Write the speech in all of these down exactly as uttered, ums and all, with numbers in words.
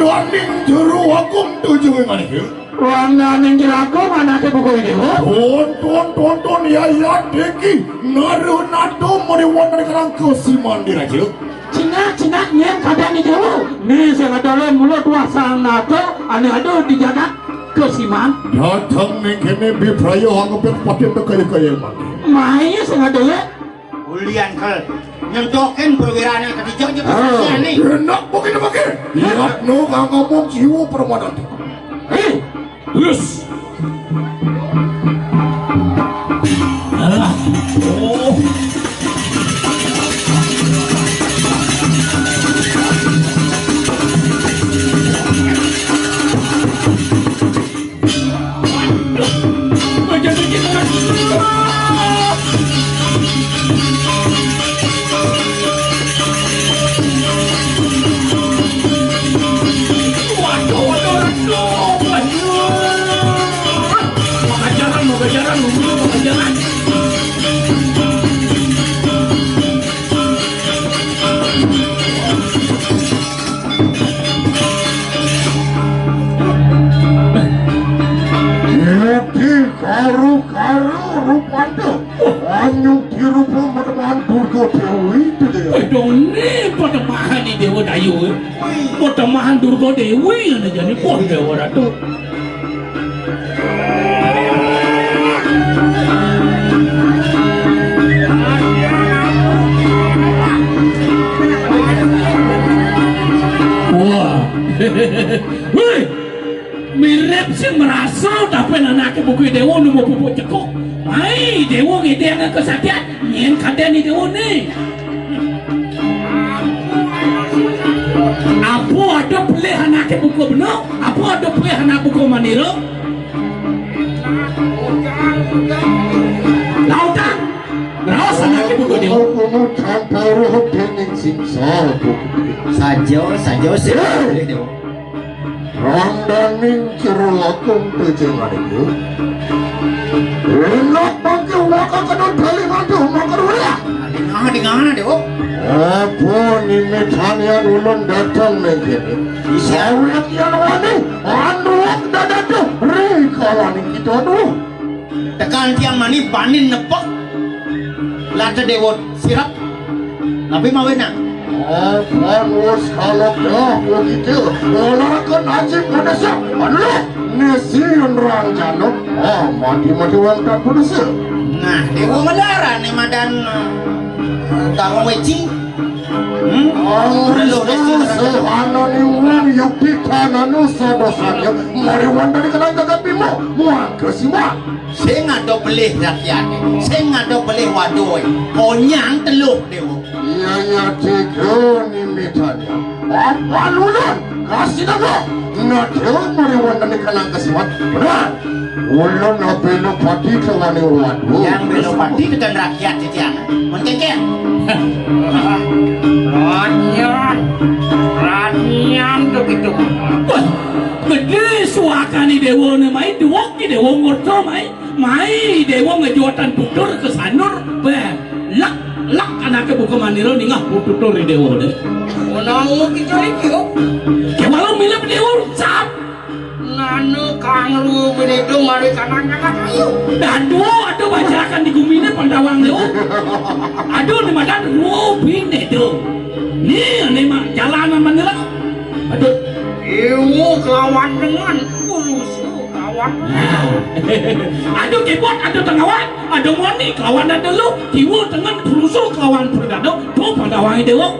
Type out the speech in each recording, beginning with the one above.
Wangdaning Jero Agung tujuh maniki. Wangdaning Jero Agung anaké buka Déwa. Tuntun, tuntun, ya, ya, diki. Naruh nado mari wonten ing Kesiman, Diraja. Cingak, cingak, nyén kadang Déwa. Né sing ada lan mula tuah sang nata, ané ada di jagat Kesiman. Dateng ning kéné bibraya angepin pating kaya-kaya mangké. Mai sing ada ya. Ulian kel nyentokin perwirané kedijak aja. Ah, kesasar nih. Enak mungkin pakai. Yatno kang ngomong jiwa permanan. Hei, terus. Alah. Oh. Yati karu-karu rupanta. Anyung dirupa matemahan Durga Dewi itu dia. Aduh, né matemahan né Déwa Dayu. Matemahan Durga Dewi ané jani. Wah, Déwa Ratu. Wah. Wih. Mirip sing merasa, tapi anaké buka Déwa nemu pupuk cekuk. Mai Déwa ngidéanga kesatian, nyén kadén Déwa né. Apa ada pelih anaké buka benuk? Apa ada pelih anak buka manira? Lautan. Raos anaké buka Déwa. Kuno tanpa roh dening sing salah. Saja, saja sing pelih Déwa. Rangdaning Jero Agung Bajang Ayu. Enak mangke waka kena bali mantuh mangker wala. Dingana, dingana, Déwa. Apa nimitanian ulun datang ning kene? Sawet yan wani, anuak dadatuh, rikalaning kita duh. Tekan tiang mani bani nepek. Lata Déwa sirep. Napi mawenang? Apan wus kalebah begitu. Olaken aji manusia. Aduh, nesi nerang jano. Ah, mati-mati wong tak manusia. Nah, Déwa Mandara né madan, eh, Kang Weci. Hmm? Angsa sehanane wong yukti tananu sadosanya. Mari wandani kenang jagat Bima. Muang kesimak. Sing ada pelih rakyaté, sing ada pelih waduhé. Konyang teluh Déwa. Iya, iya, tiga nimitanya. Apa lulun? Kasih nama. Nah, Déwa mari wandani kenang kesimak. Benar. Ulun Abénopati kewani waduh. Yang Bénopati tekan rakyat titiang. Mun kékér. Ranian. Ranian tuh gitu. Wah, gedé suakane déwane mai, duwek ki déwa ngurta mai. Mai déwa ngejuatan tutur ke sanur. Bah, lek, lek anake buka manira ningah tutur déwa deh. Menawa kita iki, oh. Kewalo milep déwa sap. Nanu kang lu benedo mari kanang kanang ayo. Dan dua ada bacarakan di gumine Pandawang lo. Aduh, ni madan rubinedo. Ni, ni mak jalanan manira. Aduh. Ilmu kelawan dengan pulusu kelawan. Nah. Aduh, kibot, aduh, tengawan, aduh, moni kelawan, aduh, lu, kiwa, tengen, pulusu kelawan, perdado, tuh, Pandawang déwa.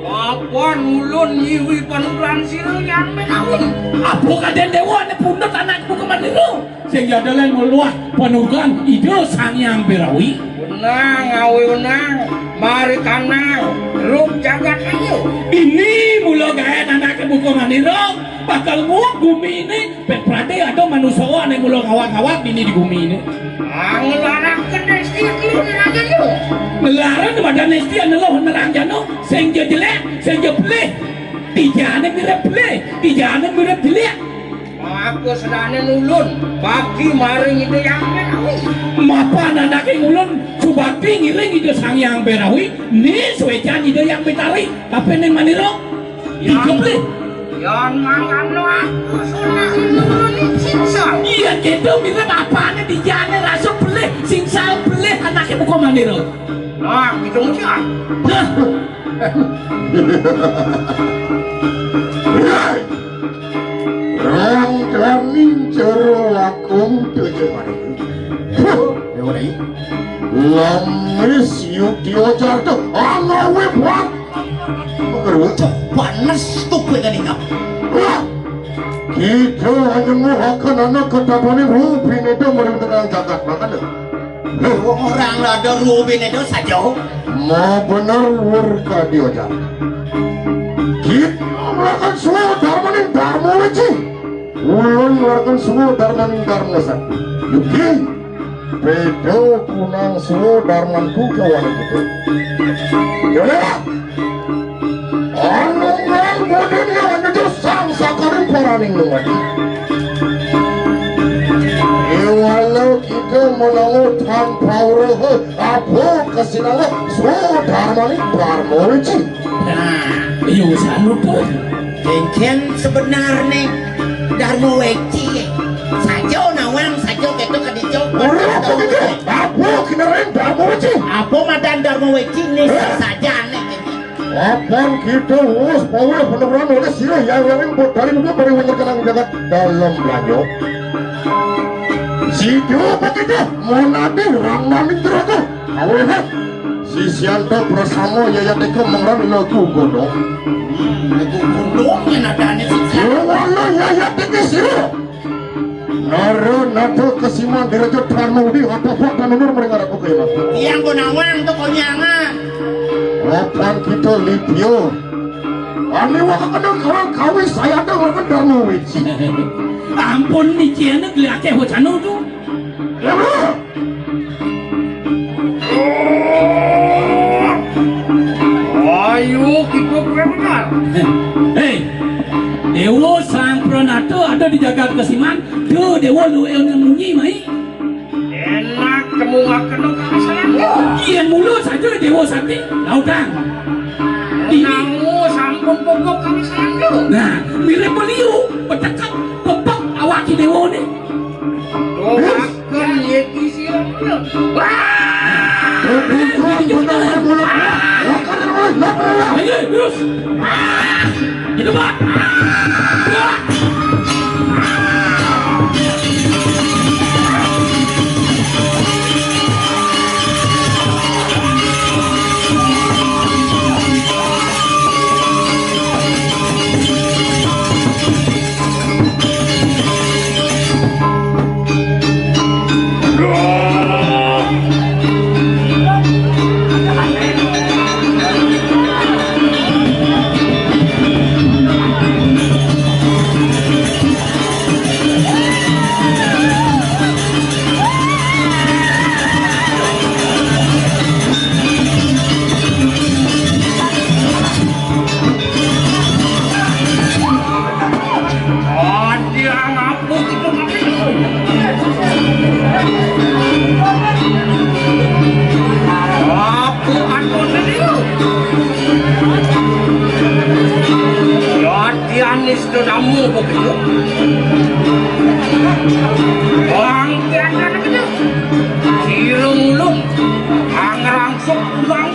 Apan ulun nyiwi panugrahan sira nyampe lawan. Apa kadén déwa ane pundut anak buka manira? Sing jadalen meluah panugrahan Ida Sang Hyang Birawi. Wenang, awe wenang, mari kanang, rup jagat ayo. Ini mula gaen anake buka manira, bakal nguwak gumi ini. Pek prade ada manusa ane mula ngawak-ngawak dini di gumi ini. Ah, ngelarang ke desti keluar aja lu. Ngelarang pada nesti ane lo nerang jano, sing ja jelek, sing ja pelih. Dijane mirip pelih, dijane mirip jelek. Maka sedane nulun, bagi maring Ida Yang Berawi. Mapan anake ngulun, subakti ngiring Ida Sang Yang Berawi, ni suecan Ida Yang Betari, tapi ning manira? Yang, tiga pelih. Yan mangkano aku sunah nurun singsal. Iya, gitu, mirip apane dijane rasa belih, singsal belih, anake buka manira. Nah, gitu, Cak. Hah? Rangkaning jero lakung tujuh. Huh, ya, ora iki. Lamis Yudya Carta, ana webak. Coba nes tuh kowe tadi, Kak. Wah, kita hanya mau akan anak ketatone rupine do mrene tengah jagat, makane. Wong ora nglada ruwine to saja. Ma bener luwur kadya, Cak. Kita mlakukan suwa darmaning Darma Weci. Ulun mlakukan suwa darmaning Darma Sakti. Yuki, beda punang suwa darman buka wani gitu. Ya udah. Anu nang boten ya nyucuk sang sakaring paraning lumadi. Iwalo kita menawa tanpa uruh apa kesinangan sudarmani Darma Weci. Nah, iya wis anu, Pur. Kengken sebenarne Darma Weci. Saja nawang, saja ketok kedico. Ora apa gitu. Apa kineren Darma Weci? Apa madan Darma Weci nih sajane. Apan kita wis paweh penemuan oleh sira yang yang bodari muda bari wenyek kenang jagat dalam belanja. Sida begitu monate rang maning teraga. Aweh. Sisianta prasama yayat iku mengrang lagu gunung. Hmm, lagu gunung yen adane sisian. Wala yayat iki sira. Nara nata kesiman diraja Dharma Wudi atapok tanunur mring arep kaya mati. Tiyang Gunawan to konyangan. Lapan kita Libya. Ani wakana kawang kawis sayana wakana Dharma Wiji. Ampun niki ana geli akeh wacana tu. Ya, Bro. Ayo kita kowe benar. Hei, Dewa Sang Pranata ada di jagat Kesiman. Duh, Dewa lu yang munyi mai. Enak temu ngakeno kami sayang. Iya mulu saja Dewa Sakti. Lautang. Ini. Namu sampun pokok kami sayang. Nah, mirip beliau, petekek, pepek awak Dewa ni. Doakan yeki sira. Wah! Ayo, terus. Itu, Pak. Adi anak Apa atone niku? Latihan isto tamu begitu. Bang tiada begitu. Silung-lung, angrangsuk pulang.